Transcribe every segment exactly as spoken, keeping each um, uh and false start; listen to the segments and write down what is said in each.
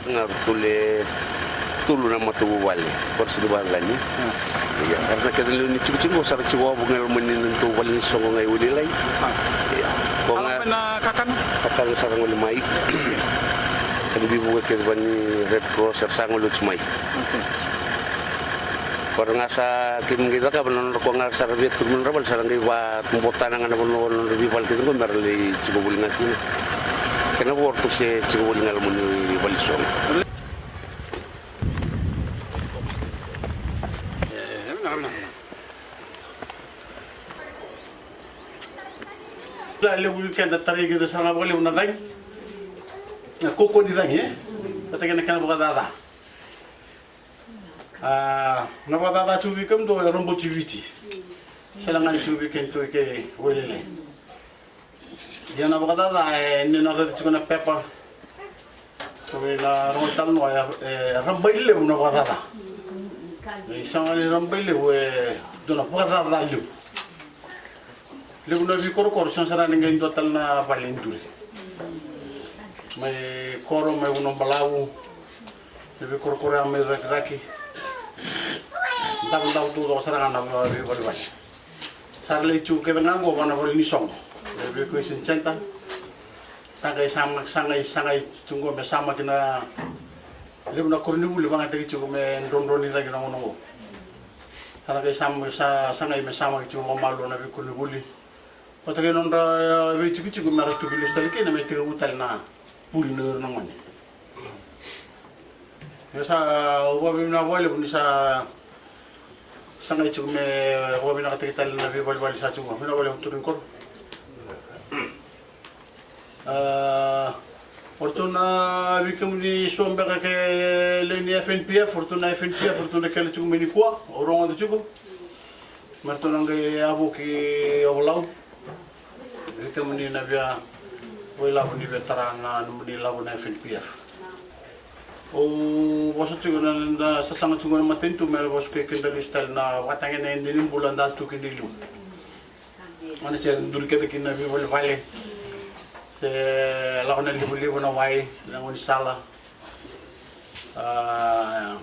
Ga tule tolu na matavuvale, o ira sa ni vakacagi. Ia, era na kena lewe ni tikotiko sa ra tiko wavoki ga e loma ni neitou vale ni soqo ga i Wailailai. Ia, ko ga na kakana, kakana sa ra gole mai. Kena veivuke kece vei na Red Cross era sa gole oti mai. Ko ra ga sa keimami qai cakava na nodra, ko ga sa ra via turu mai nodra vale, sa ra qai vakabotana ga na vanua nodra veivale kece qo me ra lai tiko voli ga kina. Kena vo ratou se tiko voli ga e loma ni vale ni soqo. Levu ni keda tarai keda sara ga vakalevu na cagi. Na kaukauwa ni cagi, e? Vata kei na kena vakacaca. A, na vakacaca tiko vei kemudou e roboti Viti. Sega ga ni tiko vei kemudou i ke Wailailai. Ia na vakacaca e, ni na raica tiko na pepa, ni na rogo tale no, e, e rabailevu na vakacaca. E sega ni rabailevu, e dua na vakacaca levu. Levu na veikorokoro, sega sara ni qai dua tale na vale e duri. Mai Koro, mai Vanuabalavu, na veikorokoro ya mai Rakiraki. Davodavo taucoko sara ga na veivalevale. Sa ra lai tiko kece ga qo vua na vale ni soqo, na evacuation centre. Sa qai sama, sa qai, sa qai tiko qo me samaki na levu na koronivuli, vakayagataki tiko me drodro ni cagi na gauna qo. Sa ra qai sama, sa, sa qai me samaki tiko vakamalua na veikoronivuli. Vata kei na nodra, e, veitikotiko me ra tuki lesu tale kina me tekivu tale na vuli na ira na gone. Ia sa, au vakavinavinaka vakalevu ni sa, sa qai tiko me, e, vakavinakataki tale na veivalevale sa tiko. Vinaka vakalevu turaga ni koro. A, o ratou na, vei kemuni so beka ke lewe ni F N P F, o ratou na F N P F, o ratou na kele tiko mai nikua, au rogoca tiko. Me ratou na qai yavoki Ovalau. Vei kemuni na via, o ilavo ni via tara na nomuni lavo na F N P F. Au vosa tiko na, na sasaga tiko na matanitu me ra vosa kei keda lesu tale na vakatagedegede ni bula da tu kina i liu. Gone se duri kece kina veivalevale. Se lako na livaliva na wai, na gaunisala. A,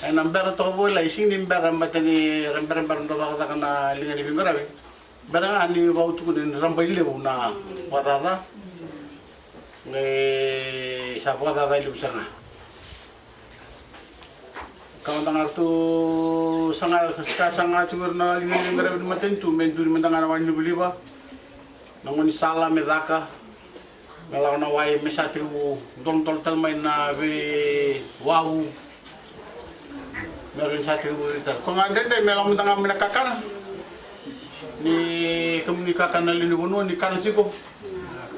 ena bera toka voli, e sega ni bera, baleta ni ra berabera dau cakacaka na liga ni veiqaravi. Bera ga ni vau tukuna ni rabailevu na vakacaca. Qai sa vakacaca levu sara ga. Ka mada ga ratou saga, ka saga tiko ira na liga ni qaravi ni matanitu me duri mada ga na wai ni livaliva, na gaunisala me caka, me lako na wai me sa tekivu doladola tale mai na veiwavu. Me rawa ni sa tekivu tale. Ko ga dredre me lako mada ga mai na kakana. Ni kemuni kakana lewe ni vanua ni kana tiko.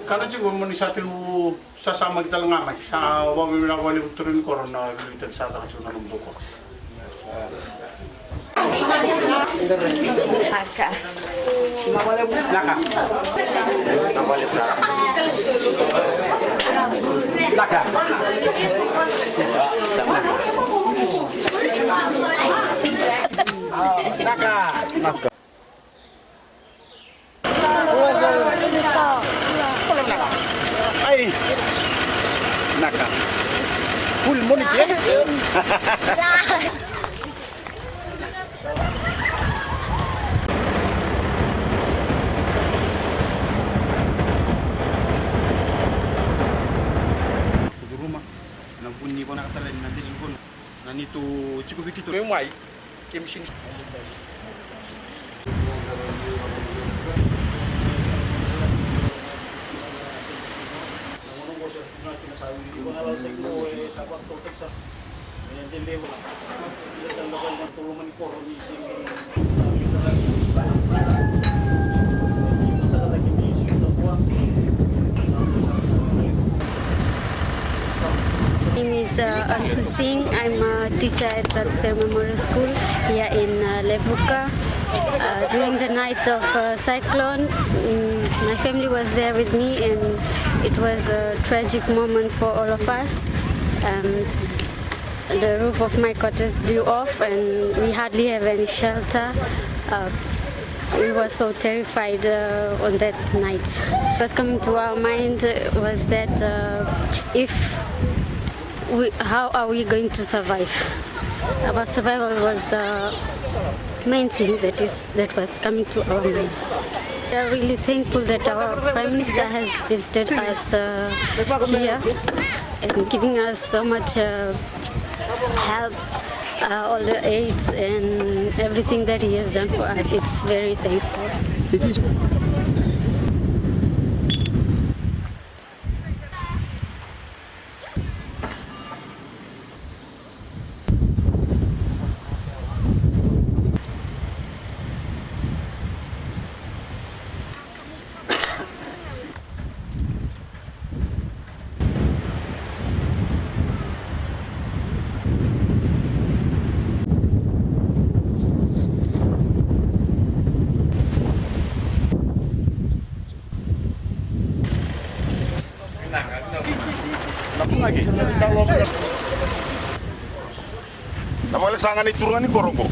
Kana tiko mo ni sa tekivu sasamaki tale ga mai. Sa vakavinavinaka vakalevu turaga ni koro na veivuke sa caka tiko na nomudou koro. Naka. Naka. Naka. Naka. Ai. Naka. Full money, eh? Curuma na vuni vanaka tale na dela ni vanua na neitou tiko vei keitou mai. Name is, uh, Ansu Singh. I'm a teacher at Ratu Sere Memorial School here in, uh, Levuka. Uh, during the night of, uh, cyclone, mm, my family was there with me, and it was a tragic moment for all of us. Um, The roof of my quarters blew off, and we hardly have any shelter. Uh, we were so terrified uh, on that night. What's coming to our mind was that uh, if we, how are we going to survive? Our survival was the main thing that is that was coming to our mind. We are really thankful that our Prime Minister has visited us uh, here and giving us so much uh, help, uh, all the aids and everything that he has done for us. It's very thankful. Na vale sa ga ni turaga ni koro qo.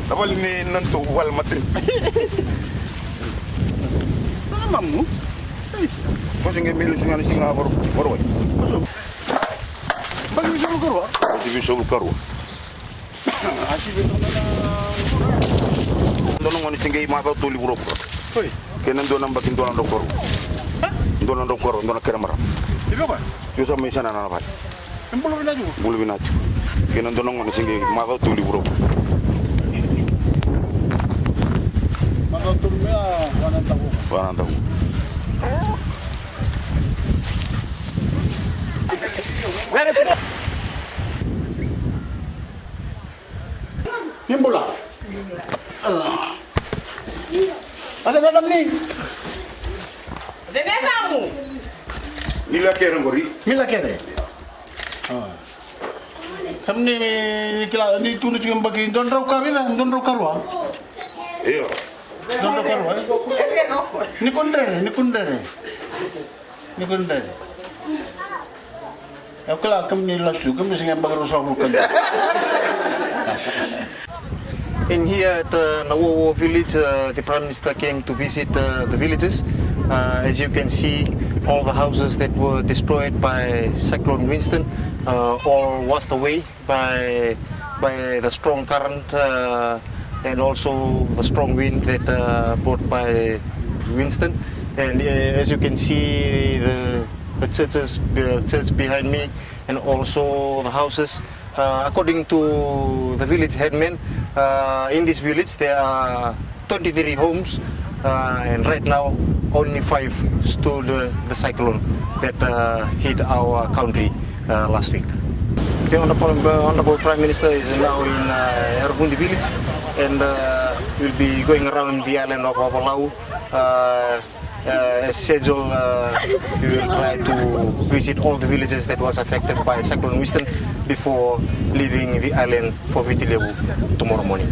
Na vale ni nanitou vale mate. Na mamu. Ko se qai mai lesu ga ni siga varo, varo. Baki ni solo karua. Baki ni solo karua. Dua na gone se qai macawa tolu i vuravura. Kei na dua na baki dua na drau karua. Dua na drau karua, dua na kere marama. Tiko sa mai sana na vale. Bula vinaka tiko. Kei na dua na gone se qai macawa tolu i vuravura. Macawa tolu me a vana davu. Vana davu. Ni bula. Ada na tamni. Veve mamu. Ni la kere qori. Ni la kere. Tamni ni kila ni tu ni tiko baki dua drau ka vica, dua drau karua. Io. Dua drau karua. Ni kundrere, ni kundrere. Ni kundrere. Au kila kemuni lasu, kemuni se qai baki ruasagavulu ka dua. In here at uh, Nawowo village, uh, the Prime Minister came to visit uh, the villages. Uh, as you can see, all the houses that were destroyed by Cyclone Winston uh, all washed away by by the strong current uh, and also the strong wind that uh, brought by Winston. And uh, as you can see, the, the churches, the church behind me, and also the houses. Uh, according to the village headman, uh, in this village there are twenty-three homes, uh, and right now only five stood uh, the cyclone that uh, hit our country uh, last week. The Honorable, uh, Honorable Prime Minister is now in uh, Yarabundi village and uh, will be going around the island of Ovalau. Uh, uh, as scheduled, uh, we will try to visit all the villages that was affected by Cyclone Winston before leaving the island for Viti Levu tomorrow morning.